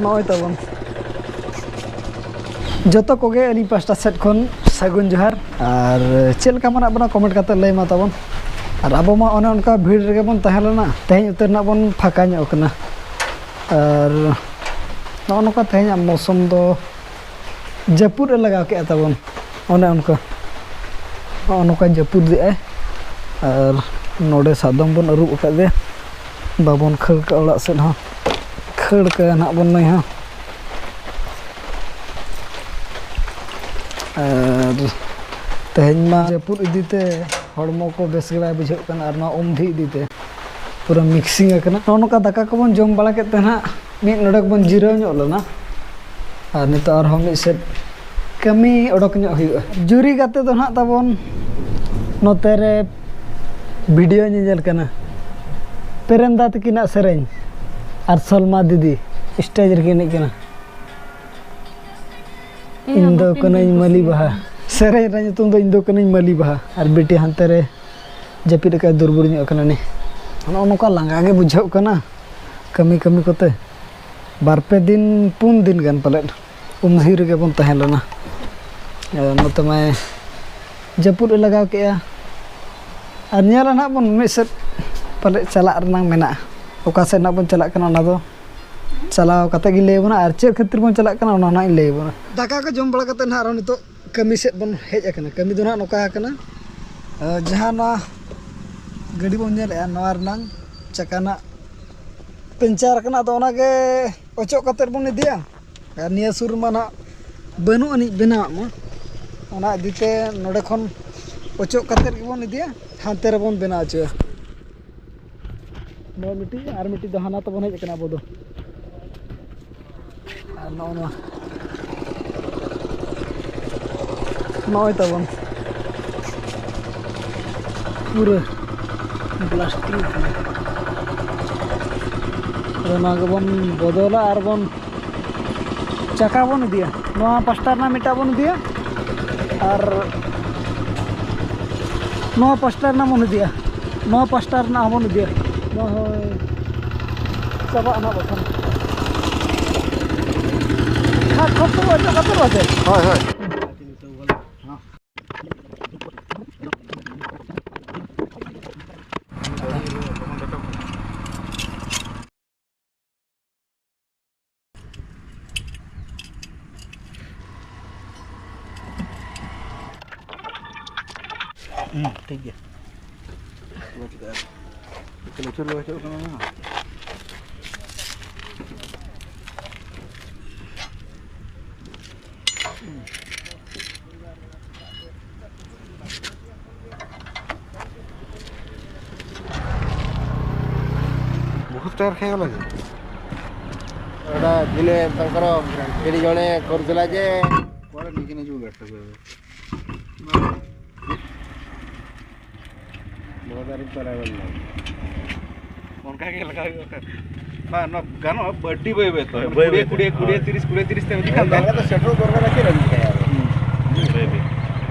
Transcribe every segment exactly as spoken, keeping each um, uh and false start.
ᱱᱚᱜᱼᱚᱭ ᱛᱟᱵᱚᱱ ᱡᱚᱛᱚ ᱠᱚᱜᱮ ᱟᱹᱞᱤᱧ ᱯᱟᱥᱴᱟ ᱥᱮᱫ ᱠᱷᱚᱱ ᱥᱟᱹᱜᱩᱱ ᱡᱚᱦᱟᱨ᱾ ᱟᱨ ᱪᱮᱫ ᱞᱮᱠᱟ ᱢᱮᱱᱟᱜ ᱵᱚᱱᱟ, ᱠᱚᱢᱮᱱᱴ ᱠᱟᱛᱮ ᱞᱟᱹᱭ ᱢᱟ ᱛᱟᱵᱚᱱ᱾ ᱟᱨ ᱟᱵᱚ ᱢᱟ ᱚᱱᱮ ᱚᱱᱠᱟ ᱵᱷᱤᱲ ᱨᱮᱜᱮ ᱵᱚᱱ ᱛᱟᱦᱮᱸ ᱞᱮᱱᱟ, ᱛᱮᱦᱮᱧ ᱩᱛᱟᱹᱨ ᱱᱟᱜ ᱵᱚᱱ ᱯᱷᱟᱸᱠᱟ ᱧᱚᱜ ᱠᱟᱱᱟ᱾ ᱟᱨ ᱱᱚᱜᱼᱚ ᱱᱚᱝᱠᱟ ᱛᱮᱦᱮᱧᱟᱜ ᱢᱳᱥᱩᱢ ᱫᱚ ᱡᱟᱹᱯᱩᱫ ᱮ ᱞᱟᱜᱟᱣ ᱠᱮᱜᱼᱟ ᱛᱟᱵᱚᱱ, ᱚᱱᱮ ᱚᱱᱠᱟ᱾ ᱱᱚᱜᱼᱚ ᱱᱚᱝᱠᱟ ᱡᱟᱹᱯᱩᱫ ᱮᱫᱟᱭ᱾ ᱟᱨ ᱱᱚᱰᱮ ᱥᱟᱫᱚᱢ ᱵᱚᱱ ᱟᱹᱨᱩᱵ ᱟᱠᱟᱫ ᱜᱮ, ᱵᱟᱵᱚᱱ ᱠᱷᱟᱹᱲ ᱠᱟᱜᱼᱟ ᱚᱲᱟᱜ ᱥᱮᱫ ᱦᱚᱸ᱾ ᱠᱷᱟᱹᱲ ᱠᱟᱭᱟ ᱱᱟᱦᱟᱜ ᱵᱚᱱ ᱱᱩᱭ ᱦᱚᱸ᱾ ᱟᱨ ᱛᱮᱦᱮᱧ ᱢᱟ ᱡᱟᱹᱯᱩᱫ ᱤᱫᱤᱛᱮ ᱦᱚᱲᱢᱚ ᱠᱚ ᱵᱮᱥ ᱜᱮ ᱵᱟᱭ ᱵᱩᱡᱷᱟᱹᱜ ᱠᱟᱱᱟ, ᱟᱨ ᱱᱚᱣᱟ ᱩᱢ ᱫᱷᱤ ᱤᱫᱤᱛᱮ ᱯᱩᱨᱟᱹ ᱢᱤᱠᱥᱤᱝ ᱟᱠᱟᱱᱟ᱾ ᱱᱚᱜᱼᱚ ᱱᱚᱝᱠᱟ ᱫᱟᱠᱟ ᱠᱚᱵᱚᱱ ᱡᱚᱢ ᱵᱟᱲᱟ ᱠᱮᱫ ᱛᱮ ᱱᱟᱦᱟᱜ ᱢᱤᱫ ᱱᱚᱰᱮᱠ ᱵᱚᱱ ᱡᱤᱨᱟᱹᱣ ᱧᱚᱜ ᱞᱮᱱᱟ᱾ ᱟᱨ ᱱᱤᱛᱚᱜ ᱟᱨᱦᱚᱸ ᱢᱤᱫ ᱥᱮᱫ ᱠᱟᱹᱢᱤ ᱚᱰᱚᱠ ᱧᱚᱜ ᱦᱩᱭᱩᱜᱼᱟ᱾ ᱡᱩᱨᱤ ᱜᱟᱛᱮ ᱫᱚ ᱱᱟᱦᱟᱜ ᱛᱟᱵᱚᱱ ᱱᱚᱛᱮ ᱨᱮ ᱵᱷᱤᱰᱤᱭᱳ ᱧᱮᱧᱮᱞ ᱠᱟᱱᱟ, ᱯᱨᱮᱢᱫᱟ ᱛᱟᱹᱠᱤᱱᱟᱜ ᱥᱮᱨᱮᱧ ᱟᱨ ᱥᱚᱞᱢᱟ ᱫᱤᱫᱤ ᱥᱴᱮᱡᱽ ᱨᱮᱠᱤᱱ ᱮᱱᱮᱡ ᱠᱟᱱᱟ᱾ ᱤᱧ ᱫᱚ ᱠᱟᱹᱱᱟᱹᱧ ᱢᱟᱹᱞᱤ ᱵᱟᱦᱟ᱾ ᱥᱮᱨᱮᱧ ᱨᱮᱱᱟᱜ ᱧᱩᱛᱩᱢ ᱫᱚ ᱤᱧ ᱫᱚ ᱠᱟᱹᱱᱟᱹᱧ ᱢᱟᱹᱞᱤ ᱵᱟᱦᱟ᱾ ᱟᱨ ᱵᱤᱴᱤ ᱦᱟᱱᱛᱮ ᱨᱮ ᱡᱟᱹᱯᱤᱫ ᱟᱠᱟᱫ, ᱫᱩᱨᱵᱩᱨ ᱧᱚᱜ ᱟᱠᱟᱱᱟ ᱱᱤ᱾ ᱱᱚᱜᱼᱚ ᱱᱚᱝᱠᱟ ᱞᱟᱸᱜᱟ ᱜᱮ ᱵᱩᱡᱷᱟᱹᱜ ᱠᱟᱱᱟ ᱠᱟᱹᱢᱤ ᱠᱟᱹᱢᱤ ᱠᱚᱛᱮ᱾ ᱵᱟᱨ ᱯᱮ ᱫᱤᱱ, ᱯᱩᱱ ᱫᱤᱱ ᱜᱟᱱ ᱯᱟᱞᱮᱫ ᱩᱢ ᱫᱷᱤ ᱨᱮᱜᱮ ᱵᱚᱱ ᱛᱟᱦᱮᱸ ᱞᱮᱱᱟ᱾ ᱟᱨ ᱱᱚᱛᱮ ᱢᱟᱭ ᱡᱟᱹᱯᱩᱫ ᱮ ᱞᱟᱜᱟᱣ ᱠᱮᱜᱼᱟ᱾ ᱟᱨ ᱧᱮᱞᱟ ᱱᱟᱦᱟᱜ ᱵᱚᱱ ᱢᱤᱫ ᱥᱮᱫ ᱯᱟᱞᱮᱫ ᱪᱟᱞᱟᱜ ᱨᱮᱱᱟᱝ ᱢᱮᱱᱟᱜᱼᱟ᱾ ᱚᱠᱟ ᱥᱮᱫ ᱱᱟᱦᱟᱜ ᱵᱚᱱ ᱪᱟᱞᱟᱜ ᱠᱟᱱᱟ, ᱚᱱᱟ ᱫᱚ ᱪᱟᱞᱟᱣ ᱠᱟᱛᱮ ᱜᱮ ᱞᱟᱹᱭ ᱟᱵᱚᱱᱟ, ᱟᱨ ᱪᱮᱫ ᱠᱷᱟᱹᱛᱤᱨ ᱵᱚᱱ ᱪᱟᱞᱟᱜ ᱠᱟᱱᱟ, ᱚᱱᱟ ᱱᱟᱦᱟᱜ ᱤᱧ ᱞᱟᱹᱭ ᱟᱵᱚᱱᱟ᱾ ᱫᱟᱠᱟ ᱠᱚ ᱡᱚᱢ ᱵᱟᱲᱟ ᱠᱟᱛᱮ ᱱᱟᱦᱟᱜ ᱟᱨᱦᱚᱸ ᱱᱤᱛᱚᱜ ᱠᱟᱹᱢᱤ ᱥᱮᱫ ᱵᱚᱱ ᱦᱮᱡ ᱟᱠᱟᱱᱟ᱾ ᱠᱟᱹᱢᱤ ᱫᱚ ᱱᱟᱦᱟᱜ ᱱᱚᱝᱠᱟ ᱟᱠᱟᱱᱟ, ᱟᱨ ᱡᱟᱦᱟᱸ ᱱᱚᱣᱟ ᱜᱟᱹᱰᱤ ᱵᱚᱱ ᱧᱮᱞᱮᱫᱼᱟ, ᱱᱚᱣᱟ ᱨᱮᱱᱟᱝ ᱪᱟᱠᱟ ᱱᱟᱜ ᱯᱮᱱᱪᱟᱨ ᱟᱠᱟᱱᱟ, ᱟᱫᱚ ᱚᱱᱟᱜᱮ ᱚᱪᱚᱜ ᱠᱟᱛᱮᱫ ᱵᱚᱱ ᱤᱫᱤᱭᱟ᱾ ᱟᱨ ᱱᱤᱭᱟᱹ ᱥᱩᱨ ᱨᱮᱢᱟ ᱱᱟᱜ ᱵᱟᱹᱱᱩᱜ ᱟᱹᱱᱤᱡ ᱵᱮᱱᱟᱣᱟᱜ ᱢᱟ, ᱚᱱᱟ ᱤᱫᱤᱛᱮ ᱱᱚᱰᱮ ᱠᱷᱚᱱ ᱚᱪᱚᱜ ᱠᱟᱛᱮᱫ ᱜᱮᱵᱚᱱ ᱤᱫᱤᱭᱟ, ᱦᱟᱱᱛᱮ ᱨᱮᱵᱚᱱ ᱵᱮᱱᱟᱣ ᱦᱚᱪᱚᱭᱟ᱾ ᱱᱚᱣᱟ ᱢᱤᱫᱴᱤᱡ, ᱟᱨ ᱢᱤᱫᱴᱤᱡ ᱫᱚ ᱦᱟᱱᱟ ᱛᱮᱵᱚᱱ ᱦᱮᱡ ᱟᱠᱟᱱᱟ ᱟᱵᱚ ᱫᱚ᱾ ᱟᱨ ᱱᱚᱜᱼᱚ ᱱᱚᱣᱟ, ᱱᱚᱜᱼᱚᱭ ᱛᱟᱵᱚᱱ ᱯᱩᱨᱟᱹ ᱵᱞᱟᱥᱴᱤᱝ ᱠᱟᱱᱟ᱾ ᱟᱫᱚ ᱱᱚᱣᱟ ᱜᱮᱵᱚᱱ ᱵᱚᱫᱚᱞᱟ ᱟᱨ ᱵᱚᱱ ᱪᱟᱠᱟ ᱵᱚᱱ ᱤᱫᱤᱭᱟ᱾ ᱱᱚᱣᱟ ᱯᱟᱥᱴᱟ ᱨᱮᱱᱟᱜ ᱢᱤᱫᱴᱟᱝ ᱵᱚᱱ ᱤᱫᱤᱭᱟ, ᱟᱨ ᱱᱚᱣᱟ ᱯᱟᱥᱴᱟ ᱨᱮᱱᱟᱜ ᱵᱚᱱ ᱤᱫᱤᱭᱟ, ᱱᱚᱣᱟ ᱯᱟᱥᱴᱟ ᱨᱮᱱᱟᱜ ᱦᱚᱸᱵᱚᱱ ᱤᱫᱤᱭᱟ᱾ ᱦᱳᱭ, ᱪᱟᱵᱟᱜᱼᱟ ᱱᱟᱦᱟᱜ ᱵᱟᱠᱷᱟᱱ᱾ ᱦᱟᱸᱜ ᱠᱷᱚᱛ ᱠᱚ ᱚᱪᱚᱜ ᱠᱟᱛᱮ ᱨᱚᱦᱚᱭ ᱯᱮ᱾ ᱦᱳᱭ, ᱦᱳᱭ᱾ ᱦᱩᱸ, ᱴᱷᱤᱠ ᱜᱮᱭᱟ᱾ ᱞᱩᱪᱩᱨ ᱞᱩᱪᱩᱨ ᱠᱟᱱᱟ᱾ ବହୁତ ଟାୟାର ଖାଇଗଲା କି? ଏଇଟା ଦିନେ ତାଙ୍କର ଏଠି ଜଣେ କରୁଥିଲା ଯେ କୁଆଡ଼େ ନିଜେ ନିଜକୁ ବ୍ୟସ୍ତ କରିବେ। ବହୁତ ଆଡେ ଚଲାଇଗଲା। ᱚᱱᱠᱟ ᱜᱮ ᱞᱟᱜᱟᱣ ᱦᱩᱭᱩᱜᱼᱟ᱾ ᱵᱟᱝ, ᱱᱚᱣᱟ ᱜᱟᱱᱚᱜᱼᱟ, ᱵᱟᱹᱰᱤ ᱵᱟᱹᱭ ᱵᱟᱹᱭ ᱛᱮ᱾ ᱦᱳᱭ, ᱵᱟᱹᱭ ᱵᱟᱹᱭ ᱠᱩᱲᱤ, ᱛᱮ᱾ ᱠᱩᱲᱤ, ᱦᱳᱭ᱾ ᱛᱤᱨᱤᱥ, ᱠᱩᱲᱤ, ᱛᱤᱨᱤᱥ ᱛᱮ ᱤᱫᱤ ᱠᱷᱟᱱ ᱫᱚ᱾ ᱫᱟᱲᱮ ᱫᱚ ᱥᱮᱴᱮᱨ ᱫᱚᱨᱠᱟᱨ ᱟᱠᱤ ᱨᱮ ᱤᱫᱤ ᱠᱟᱭᱟ᱾ ᱦᱩᱸ᱾ ᱵᱟᱹᱭ ᱵᱟᱹᱭ᱾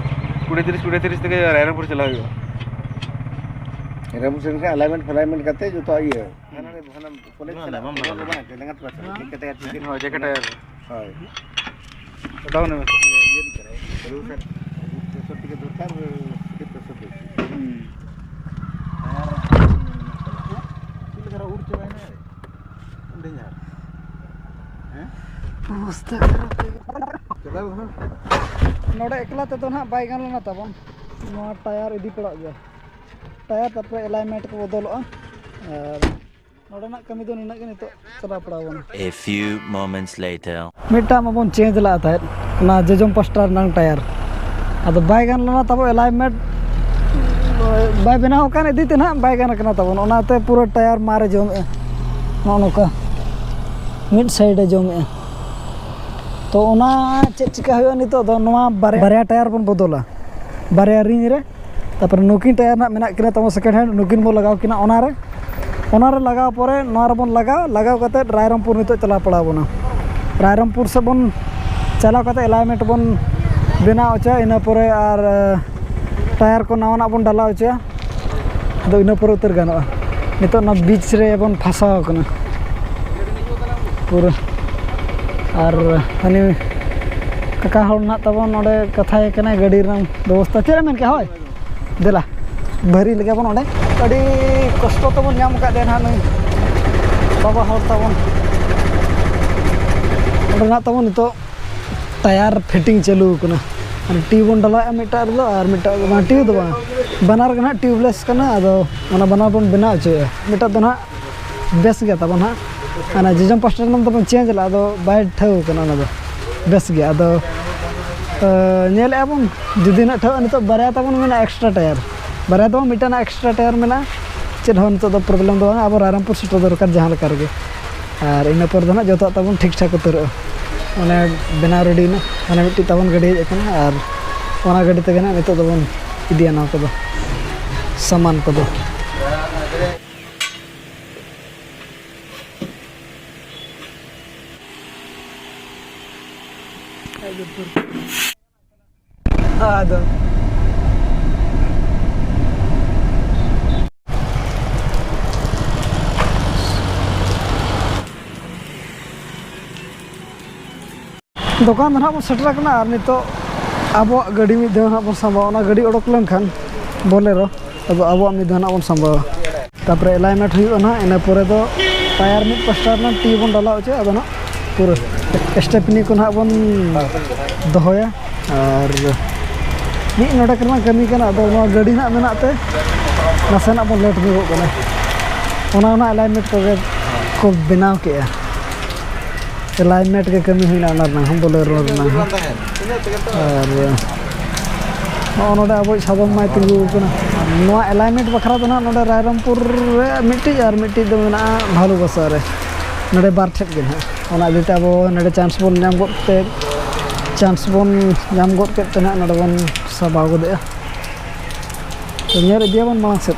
ᱠᱩᱲᱤ, ᱛᱤᱨᱤᱥ, ᱠᱩᱲᱤ, ᱛᱤᱨᱤᱥ ᱛᱮᱜᱮ ᱨᱟᱭᱨᱚᱝᱯᱩᱨ ᱪᱟᱞᱟᱣ ᱦᱩᱭᱩᱜᱼᱟ᱾ ᱨᱟᱭᱨᱚᱝᱯᱩᱨ ᱥᱮᱱ ᱠᱷᱟᱱ alignment ᱯᱷᱮᱞᱟᱭᱱᱢᱮᱱᱴ ᱠᱟᱛᱮ ᱡᱚᱛᱚ ᱤᱭᱟᱹ᱾ ᱦᱟᱱᱟ ᱨᱮ, ᱦᱟᱱᱟ ᱠᱚᱞᱮᱡᱽ ᱵᱟᱝ, ᱥᱮᱱᱟᱜ ᱵᱟᱝ, ᱵᱟᱝ᱾ ᱵᱟᱝ, ᱡᱮᱠᱮᱴ ᱟᱭᱟᱨ ᱦᱳᱭ, ᱡᱮᱠᱮᱴ ᱟᱭᱟᱨ᱾ ᱦᱳᱭ᱾ ᱰᱟᱣᱩᱱ ᱮᱢ᱾ ᱤᱭᱟᱹ ᱨᱮ ᱠᱟᱱᱟᱭ᱾ ᱯᱨᱮᱥᱚᱨ ᱴᱤᱠᱟᱹ ᱫᱚᱨᱠᱟᱨ, ᱯᱨᱮᱥᱚᱨ ᱫᱚ᱾ ᱦᱩᱸ᱾ ᱪᱮᱫ ᱞᱮᱠᱟ ᱨᱮ ᱩᱨ ᱪᱟᱵᱟᱭᱮᱱᱟ? ᱰᱮᱧᱡᱟᱨ᱾ ᱦᱮᱸ? ᱚᱵᱚᱥᱛᱟ ᱠᱷᱟᱨᱟᱯ ᱦᱩᱭᱩᱜ ᱠᱟᱱᱟ᱾ ᱪᱟᱞᱟᱣ ᱦᱚᱸ᱾ ᱱᱚᱰᱮ ᱮᱠᱞᱟ ᱛᱮᱫᱚ ᱱᱟᱦᱟᱜ ᱵᱟᱭ ᱜᱟᱱ ᱞᱮᱱᱟ ᱛᱟᱵᱚᱱ᱾ ᱱᱚᱣᱟ ᱴᱟᱭᱟᱨ ᱤᱫᱤ ᱯᱟᱲᱟᱜ ᱜᱮᱭᱟ᱾ ᱴᱟᱭᱟᱨ, ᱛᱟᱨᱯᱚᱨᱮ alignment ᱠᱚ ᱵᱚᱫᱚᱞᱚᱜᱼᱟ᱾ ᱟᱨ ᱱᱚᱰᱮᱱᱟᱜ ᱠᱟᱹᱢᱤ ᱫᱚ ᱱᱤᱱᱟᱹᱜ ᱜᱮ ᱱᱤᱛᱚᱜ ᱪᱟᱞᱟᱣ ᱯᱟᱲᱟᱣ ᱵᱚᱱᱟ᱾ A few moments later. ᱢᱤᱫᱴᱟᱝ ᱢᱟᱵᱚᱱ ᱪᱮᱧᱡᱽ ᱞᱟᱜ ᱛᱟᱦᱮᱸᱫ, ᱚᱱᱟ ᱡᱚᱡᱚᱢ ᱯᱟᱥᱴᱟ ᱨᱮᱱᱟᱜ ᱴᱟᱭᱟᱨ, ᱟᱫᱚ ᱵᱟᱭ ᱜᱟᱱ ᱞᱮᱱᱟ ᱛᱟᱵᱚ, alignment ᱵᱟᱭ ᱵᱮᱱᱟᱣ ᱟᱠᱟᱱ ᱤᱫᱤ ᱛᱮ ᱱᱟᱦᱟᱜ ᱵᱟᱭ ᱜᱟᱱ ᱟᱠᱟᱱᱟ ᱛᱟᱵᱚᱱ, ᱚᱱᱟᱛᱮ ᱯᱩᱨᱟᱹ ᱴᱟᱭᱟᱨ ᱢᱟᱨᱮ ᱡᱚᱢᱮᱜᱼᱟ, ᱱᱚᱜᱼᱚ ᱱᱚᱝᱠᱟ ᱢᱤᱫ ᱥᱟᱭᱤᱰ ᱮ ᱡᱚᱢᱮᱜᱼᱟ᱾ ᱛᱚ ᱚᱱᱟ ᱪᱮᱫ ᱪᱤᱠᱟ ᱦᱩᱭᱩᱜᱼᱟ ᱱᱤᱛᱚᱜ ᱫᱚ? ᱱᱚᱣᱟ ᱵᱟᱨᱭᱟ, ᱵᱟᱨᱭᱟ ᱴᱟᱭᱟᱨ ᱵᱚᱱ ᱵᱚᱫᱚᱞᱟ, ᱵᱟᱨᱭᱟ ᱨᱤᱝ ᱨᱮ᱾ ᱛᱟᱨᱯᱚᱨᱮ ᱱᱩᱠᱤᱱ ᱴᱟᱭᱟᱨ ᱱᱟᱜ ᱢᱮᱱᱟᱜ ᱠᱤᱱᱟ ᱛᱟᱵᱚᱱ second hand, ᱱᱩᱠᱤᱱ ᱵᱚᱱ ᱞᱟᱜᱟᱣ ᱠᱤᱱᱟ ᱚᱱᱟᱨᱮ᱾ ᱚᱱᱟᱨᱮ ᱞᱟᱜᱟᱣ ᱯᱚᱨᱮ ᱱᱚᱣᱟ ᱨᱮᱵᱚᱱ ᱞᱟᱜᱟᱣᱟ, ᱞᱟᱜᱟᱣ ᱠᱟᱛᱮᱫ ᱨᱟᱭᱨᱚᱝᱯᱩᱨ ᱱᱤᱛᱚᱜ ᱪᱟᱞᱟᱣ ᱯᱟᱲᱟᱣ ᱵᱚᱱᱟ᱾ ᱨᱟᱭᱨᱚᱝᱯᱩᱨ ᱥᱮᱫ ᱵᱚᱱ ᱪᱟᱞᱟᱣ ᱠᱟᱛᱮᱫ alignment ᱵᱚᱱ ᱵᱮᱱᱟᱣ ᱦᱚᱪᱚᱭᱟ, ᱤᱱᱟᱹ ᱯᱚᱨᱮ ᱟᱨ ᱴᱟᱭᱟᱨ ᱠᱚ ᱱᱟᱣᱟᱱᱟᱜ ᱵᱚᱱ ᱰᱟᱞᱟᱣ ᱦᱚᱪᱚᱭᱟ, ᱟᱫᱚ ᱤᱱᱟᱹ ᱯᱚᱨᱮ ᱩᱛᱟᱹᱨ ᱜᱟᱱᱚᱜᱼᱟ᱾ ᱱᱤᱛᱚᱜ ᱚᱱᱟ ᱵᱤᱪ ᱨᱮ ᱵᱚᱱ ᱯᱷᱟᱥᱟᱣ ᱟᱠᱟᱱᱟ ᱯᱩᱨᱟᱹ᱾ ᱟᱨ ᱦᱟᱹᱱᱤ ᱠᱟᱠᱟ ᱦᱚᱲ ᱱᱟᱦᱟᱜ ᱛᱟᱵᱚᱱ ᱚᱸᱰᱮ ᱠᱟᱛᱷᱟᱭ ᱠᱟᱱᱟᱭ ᱜᱟᱹᱰᱤ ᱨᱮᱱᱟᱜ ᱵᱮᱵᱚᱥᱛᱷᱟ᱾ ᱪᱮᱫ ᱮᱢ ᱢᱮᱱ ᱠᱮᱜᱼᱟ? ᱦᱳᱭ, ᱫᱮᱞᱟ ᱵᱷᱟᱹᱨᱤ ᱞᱮᱜᱮ ᱵᱚᱱ ᱚᱸᱰᱮ᱾ ᱟᱹᱰᱤ ᱠᱚᱥᱴᱚ ᱛᱮᱵᱚᱱ ᱧᱟᱢ ᱟᱠᱟᱫ ᱫᱮᱭᱟ ᱱᱟᱦᱟᱜ ᱱᱩᱭ ᱵᱟᱵᱟ ᱦᱚᱲ ᱛᱟᱵᱚᱱ᱾ ᱚᱸᱰᱮ ᱱᱟᱦᱟᱜ ᱛᱟᱵᱚᱱ ᱱᱤᱛᱚᱜ ᱴᱟᱭᱟᱨ ᱯᱷᱤᱴᱤᱝ ᱪᱟᱹᱞᱩ ᱟᱠᱟᱱᱟ᱾ ᱟᱨ ᱴᱤᱭᱩᱵᱽ ᱵᱚᱱ ᱰᱟᱞᱟᱣᱮᱫᱼᱟ ᱢᱤᱫᱴᱟᱝ ᱨᱮᱫᱚ, ᱟᱨ ᱢᱤᱫᱴᱟᱝ ᱨᱮᱫᱚ ᱵᱟᱝ, ᱴᱤᱭᱩᱵᱽ ᱫᱚ ᱵᱟᱝ, ᱵᱟᱱᱟᱨ ᱜᱮ ᱱᱟᱦᱟᱜ ᱴᱤᱭᱩᱵᱽᱞᱮᱥ ᱠᱟᱱᱟ᱾ ᱟᱫᱚ ᱚᱱᱟ ᱵᱟᱱᱟᱨ ᱵᱚᱱ ᱵᱮᱱᱟᱣ ᱦᱚᱪᱚᱭᱮᱫᱼᱟ᱾ ᱢᱤᱫᱴᱟᱝ ᱫᱚ ᱱᱟᱦᱟᱜ ᱵᱮᱥ ᱜᱮᱭᱟ ᱛᱟᱵᱚᱱ ᱦᱟᱸᱜ᱾ ᱚᱱᱟ ᱡᱚᱡᱚᱢ ᱯᱟᱥᱴᱟ ᱨᱮᱱᱟᱜ ᱫᱚᱵᱚᱱ ᱪᱮᱧᱡᱽ ᱞᱮᱫᱼᱟ, ᱟᱫᱚ ᱵᱟᱭ ᱴᱷᱟᱹᱣ ᱠᱟᱱᱟ, ᱚᱱᱟ ᱫᱚ ᱵᱮᱥ ᱜᱮᱭᱟ᱾ ᱟᱫᱚ ᱧᱮᱞᱮᱫᱼᱟ ᱵᱚᱱ, ᱡᱩᱫᱤ ᱱᱟᱜ ᱴᱷᱟᱹᱣ, ᱱᱤᱛᱚᱜ ᱵᱟᱨᱭᱟ ᱛᱟᱵᱚᱱ ᱢᱮᱱᱟᱜᱼᱟ ᱮᱠᱥᱴᱨᱟ ᱴᱟᱭᱟᱨ, ᱵᱟᱨᱭᱟ ᱫᱚ ᱵᱟᱝ, ᱢᱤᱫᱴᱟᱝ ᱮᱠᱥᱴᱨᱟ ᱴᱟᱭᱟᱨ ᱢᱮᱱᱟᱜᱼᱟ᱾ ᱪᱮᱫ ᱦᱚᱸ ᱱᱤᱛᱚᱜ ᱫᱚ ᱯᱨᱚᱵᱞᱮᱢ ᱫᱚ ᱵᱟᱝ, ᱟᱵᱚ ᱨᱟᱭᱨᱚᱝᱯᱩᱨ ᱥᱮᱴᱮᱨ ᱫᱚᱨᱠᱟᱨ ᱡᱟᱦᱟᱸ ᱞᱮᱠᱟ ᱨᱮᱜᱮ᱾ ᱟᱨ ᱤᱱᱟᱹ ᱯᱚᱨ ᱫᱚ ᱱᱟᱜ ᱡᱚᱛᱚᱣᱟᱜ ᱛᱟᱵᱚᱱ ᱴᱷᱤᱠ ᱴᱷᱟᱠ ᱩᱛᱟᱹᱨᱚᱜᱼᱟ᱾ ᱚᱱᱮ ᱵᱮᱱᱟᱣ ᱨᱮᱰᱤᱭᱮᱱᱟ, ᱚᱱᱮ ᱢᱤᱫᱴᱤᱡ ᱛᱟᱵᱚᱱ ᱜᱟᱹᱰᱤ ᱦᱮᱡ ᱟᱠᱟᱱᱟ, ᱟᱨ ᱚᱱᱟ ᱜᱟᱹᱰᱤ ᱛᱮᱜᱮ ᱱᱟᱜ ᱱᱤᱛᱚᱜ ᱫᱚᱵᱚᱱ ᱤᱫᱤᱭᱟ ᱱᱚᱣᱟ ᱠᱚᱫᱚ, ᱥᱟᱢᱟᱱ ᱠᱚᱫᱚ᱾ ᱟᱫᱚ ᱫᱚᱠᱟᱱ ᱫᱚ ᱱᱟᱦᱟᱜ ᱵᱚᱱ ᱥᱮᱴᱮᱨ ᱟᱠᱟᱱᱟ᱾ ᱟᱨ ᱱᱤᱛᱚᱜ ᱟᱵᱚᱣᱟᱜ ᱜᱟᱹᱰᱤ ᱢᱤᱫ ᱫᱷᱟᱣ ᱱᱟᱦᱟᱜ ᱵᱚᱱ ᱥᱟᱢᱵᱟᱣᱟ᱾ ᱚᱱᱟ ᱜᱟᱹᱰᱤ ᱚᱰᱚᱠ ᱞᱮᱱᱠᱷᱟᱱ, ᱵᱚᱞᱮᱨᱳ, ᱟᱫᱚ ᱟᱵᱚᱣᱟᱜ ᱢᱤᱫ ᱫᱷᱟᱣ ᱱᱟᱦᱟᱜ ᱵᱚᱱ ᱥᱟᱢᱵᱟᱣᱟ᱾ ᱛᱟᱨᱯᱚᱨᱮ ᱮᱞᱟᱭᱱᱢᱮᱱᱴ ᱦᱩᱭᱩᱜᱼᱟ ᱱᱟᱦᱟᱜ᱾ ᱤᱱᱟᱹ ᱯᱚᱨᱮ ᱫᱚ ᱴᱟᱭᱟᱨ ᱢᱤᱫ ᱯᱟᱥᱴᱟ ᱨᱮᱱᱟᱜ ᱴᱤᱭᱩᱵᱽ ᱵᱚᱱ ᱰᱟᱞᱟᱣ ᱦᱚᱪᱚᱭᱟ᱾ ᱟᱫᱚ ᱱᱟᱦᱟᱜ ᱯᱩᱨᱟᱹ ᱥᱴᱮᱯᱱᱤ ᱠᱚ ᱱᱟᱦᱟᱜ ᱵᱚᱱ ᱫᱚᱦᱚᱭᱟ᱾ ᱟᱨ ᱢᱤᱫ ᱱᱚᱰᱮᱠ ᱨᱮᱱᱟᱜ ᱠᱟᱹᱢᱤ ᱠᱟᱱᱟ᱾ ᱟᱫᱚ ᱱᱚᱣᱟ ᱜᱟᱹᱰᱤ ᱱᱟᱦᱟᱜ ᱢᱮᱱᱟᱜ ᱛᱮ ᱱᱟᱥᱮᱱᱟᱜ ᱵᱚᱱ ᱞᱮᱴ ᱧᱚᱜᱚᱜ ᱠᱟᱱᱟ᱾ ᱚᱱᱟ ᱚᱱᱟ ᱮᱞᱟᱭᱱᱢᱮᱱᱴ ᱠᱚᱜᱮ ᱠᱚ ᱵᱮᱱᱟᱣ ᱠᱮᱜᱼᱟ᱾ ᱮᱞᱟᱭᱱᱢᱮᱱᱴ ᱜᱮ ᱠᱟᱹᱢᱤ ᱦᱩᱭᱱᱟ ᱚᱱᱟ ᱨᱮᱱᱟᱜ ᱦᱚᱸ, ᱵᱚᱞᱮᱨᱳ ᱨᱮᱱᱟᱜ ᱦᱚᱸ᱾ ᱟᱨ ᱱᱚᱜᱼᱚ ᱱᱚᱰᱮ ᱟᱵᱚᱭᱤᱡ ᱥᱟᱫᱚᱢ ᱢᱟᱭ ᱛᱤᱸᱜᱩ ᱟᱠᱟᱱᱟ᱾ ᱱᱚᱣᱟ ᱮᱞᱟᱭᱱᱢᱮᱱᱴ ᱵᱟᱠᱷᱨᱟ ᱫᱚ ᱱᱟᱦᱟᱜ ᱱᱚᱰᱮ ᱨᱟᱭᱨᱚᱝᱯᱩᱨ ᱨᱮ ᱢᱤᱫᱴᱤᱡ ᱟᱨ ᱢᱤᱫᱴᱤᱡ ᱫᱚ ᱢᱮᱱᱟᱜᱼᱟ ᱵᱷᱟᱞᱩᱵᱟᱥᱟ ᱨᱮ᱾ ᱱᱚᱰᱮ ᱵᱟᱨ ᱴᱷᱮᱡ ᱜᱮ ᱱᱟᱦᱟᱜ᱾ ᱚᱱᱟ ᱤᱫᱤ ᱛᱮ ᱟᱵᱚ ᱱᱚᱰᱮ ᱪᱟᱱᱥ ᱵᱚᱱ ᱧᱟᱢ ᱜᱚᱫ ᱛᱮ, ᱪᱟᱱᱥ ᱵᱚᱱ ᱧᱟᱢ ᱜᱚᱫ ᱠᱮᱫ ᱛᱮ ᱱᱟᱦᱟᱜ ᱱᱚᱰᱮ ᱵᱚᱱ ᱥᱟᱢᱵᱟᱣ ᱜᱚᱫᱮᱜᱼᱟ᱾ ᱛᱚ ᱧᱮᱞ ᱤᱫᱤᱭᱟᱵᱚᱱ ᱢᱟᱲᱟᱝ ᱥᱮᱫ᱾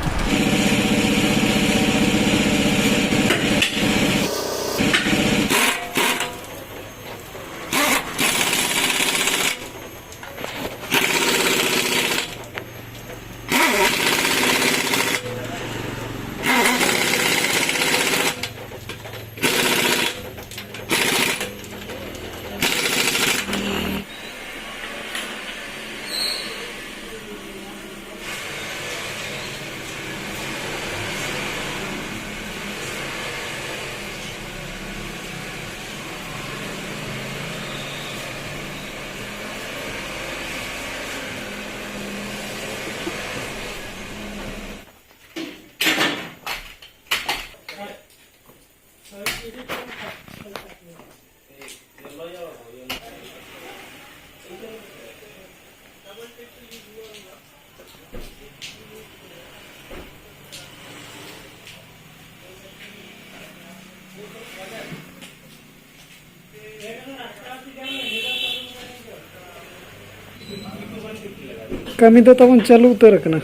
ᱠᱟᱹᱢᱤ ᱫᱚ ᱛᱟᱵᱚᱱ ᱪᱟᱹᱞᱩ ᱩᱛᱟᱹᱨ ᱟᱠᱟᱱᱟ᱾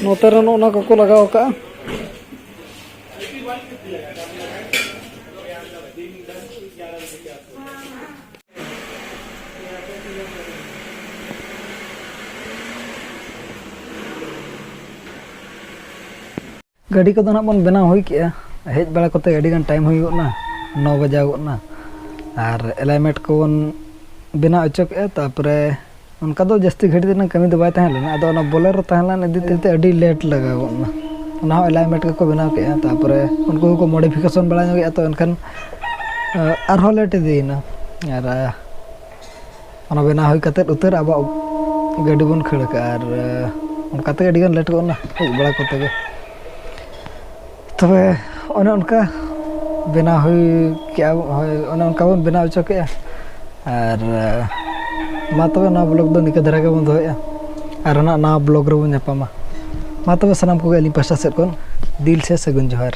ᱱᱚᱛᱮ ᱨᱮ ᱱᱚᱜᱼᱚ ᱱᱟ ᱠᱚᱠᱚ ᱞᱟᱜᱟᱣ ᱟᱠᱟᱫᱼᱟ᱾ ᱜᱟᱹᱰᱤ ᱠᱚᱫᱚ ᱱᱟᱜ ᱵᱚᱱ ᱵᱮᱱᱟᱣ ᱦᱩᱭ ᱠᱮᱜᱼᱟ᱾ ᱦᱮᱡ ᱵᱟᱲᱟ ᱠᱚᱛᱮ ᱟᱹᱰᱤ ᱜᱟᱱ ᱴᱟᱭᱤᱢ ᱦᱩᱭ ᱜᱚᱫ ᱱᱟ, ᱱᱚ ᱵᱟᱡᱟᱣ ᱜᱚᱫ ᱱᱟ᱾ ᱟᱨ ᱮᱞᱟᱭᱢᱮᱱᱴ ᱠᱚᱵᱚᱱ ᱵᱮᱱᱟᱣ ᱦᱚᱪᱚ ᱠᱮᱜᱼᱟ᱾ ᱛᱟᱨᱯᱚᱨᱮ ᱚᱱᱠᱟ ᱫᱚ ᱡᱟᱹᱥᱛᱤ ᱜᱷᱟᱹᱲᱤᱡ ᱨᱮᱱᱟᱜ ᱠᱟᱹᱢᱤ ᱫᱚ ᱵᱟᱭ ᱛᱟᱦᱮᱸ ᱞᱮᱱᱟ᱾ ᱟᱫᱚ ᱚᱱᱟ ᱵᱚᱞᱮᱨᱳ ᱛᱟᱦᱮᱸ ᱞᱮᱱ ᱤᱫᱤ ᱛᱮ ᱟᱹᱰᱤ ᱞᱮᱴ ᱞᱟᱜᱟᱣ ᱜᱚᱫ ᱱᱟ᱾ ᱚᱱᱟ ᱦᱚᱸ ᱮᱞᱟᱭᱢᱮᱱᱴ ᱜᱮᱠᱚ ᱵᱮᱱᱟᱣ ᱠᱮᱜᱼᱟ᱾ ᱛᱟᱨᱯᱚᱨᱮ ᱩᱱᱠᱩ ᱦᱚᱸᱠᱚ ᱢᱚᱰᱤᱯᱷᱤᱠᱮᱥᱚᱱ ᱵᱟᱲᱟ ᱧᱚᱜ ᱮᱜᱼᱟ, ᱛᱚ ᱮᱱᱠᱷᱟᱱ ᱟᱨᱦᱚᱸ ᱞᱮᱴ ᱤᱫᱤᱭᱮᱱᱟ᱾ ᱟᱨ ᱚᱱᱟ ᱵᱮᱱᱟᱣ ᱦᱩᱭ ᱠᱟᱛᱮᱫ ᱩᱛᱟᱹᱨ ᱟᱵᱚᱣᱟᱜ ᱜᱟᱹᱰᱤ ᱵᱚᱱ ᱠᱷᱟᱹᱲ ᱠᱟᱜᱼᱟ᱾ ᱟᱨ ᱚᱱᱠᱟ ᱛᱮᱜᱮ ᱟᱹᱰᱤ ᱜᱟᱱ ᱞᱮᱴ ᱜᱚᱫ ᱱᱟ ᱦᱮᱡ ᱵᱟᱲᱟ ᱠᱚᱛᱮ ᱜᱮ᱾ ᱛᱚᱵᱮ ᱚᱱᱮ ᱚᱱᱠᱟ ᱵᱮᱱᱟᱣ ᱦᱩᱭ ᱠᱮᱜᱼᱟ, ᱦᱳᱭ, ᱚᱱᱮ ᱚᱱᱠᱟ ᱵᱚᱱ ᱵᱮᱱᱟᱣ ᱦᱚᱪᱚ ᱠᱮᱜᱼᱟ᱾ ᱟᱨ ᱢᱟ ᱛᱚᱵᱮ ᱱᱚᱣᱟ ᱵᱞᱚᱜ ᱫᱚ ᱱᱤᱝᱠᱟᱹ ᱫᱷᱟᱨᱟ ᱜᱮᱵᱚᱱ ᱫᱚᱦᱚᱭᱮᱜᱼᱟ᱾ ᱟᱨ ᱚᱱᱟ ᱱᱟᱣᱟ ᱵᱞᱚᱜ ᱨᱮᱵᱚᱱ ᱧᱟᱯᱟᱢᱟ᱾ ᱢᱟ ᱛᱚᱵᱮ ᱥᱟᱱᱟᱢ ᱠᱚᱜᱮ ᱟᱹᱞᱤᱧ ᱯᱟᱦᱴᱟ ᱥᱮᱫ ᱠᱷᱚᱱ ᱫᱤᱞ ᱥᱮ ᱥᱟᱹᱜᱩᱱ ᱡᱚᱦᱟᱨ᱾